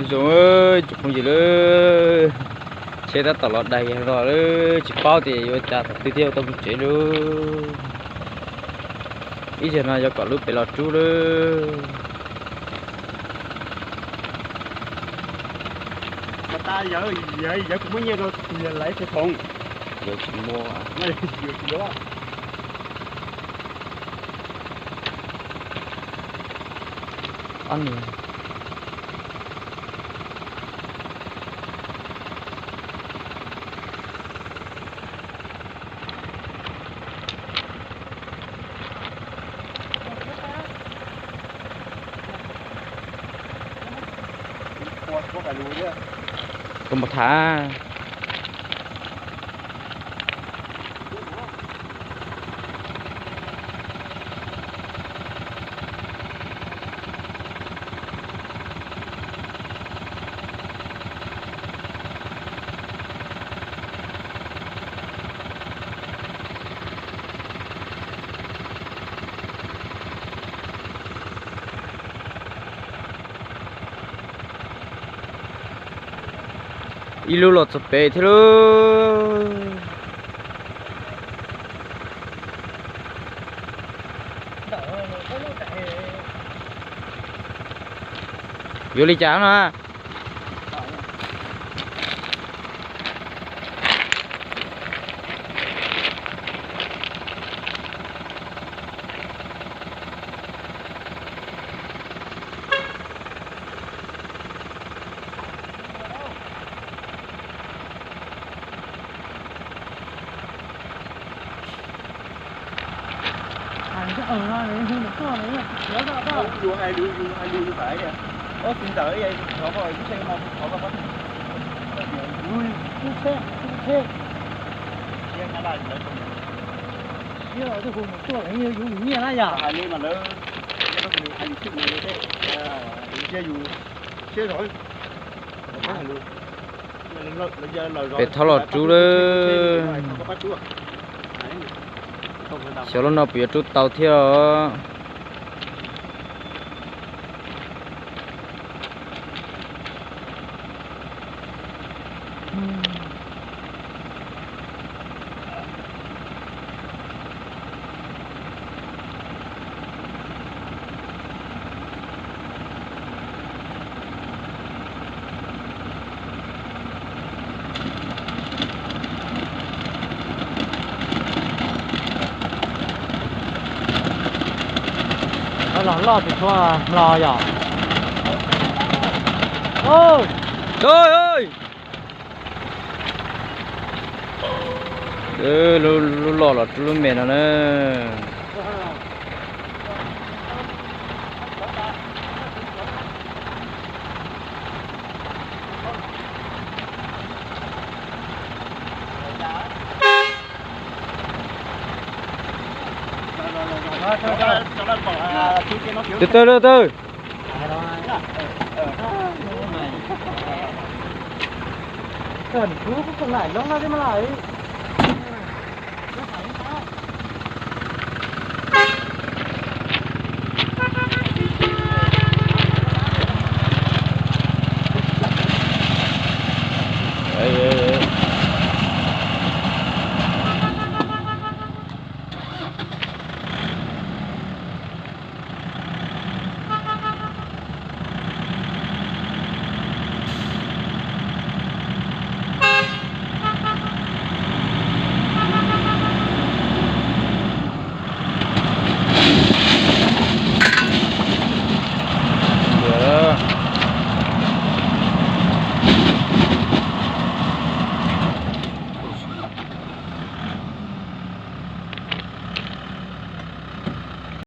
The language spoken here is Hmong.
Zoo, cov phooj ywg, tsheb tab tom los daig los lawm, tsis paub tias yuav ua cas thaum twg thiaj tau mus tsev lawm. Ib zaug no yog kom lub pem los rub lawm. Yog tsis muaj. Ob niag. Koj mus tham. Ib lub los txog pem thiab lauj. Yuav li cas no? Pem thaub los rub lawm. Xyov lub no puas yuav rub tau thiab os. Los loj tus tshuab hlo yom. Lub loj los rub lub me no na. Từ từ, từ từ. Cần chú có còn lại lắm nó thế mà lại.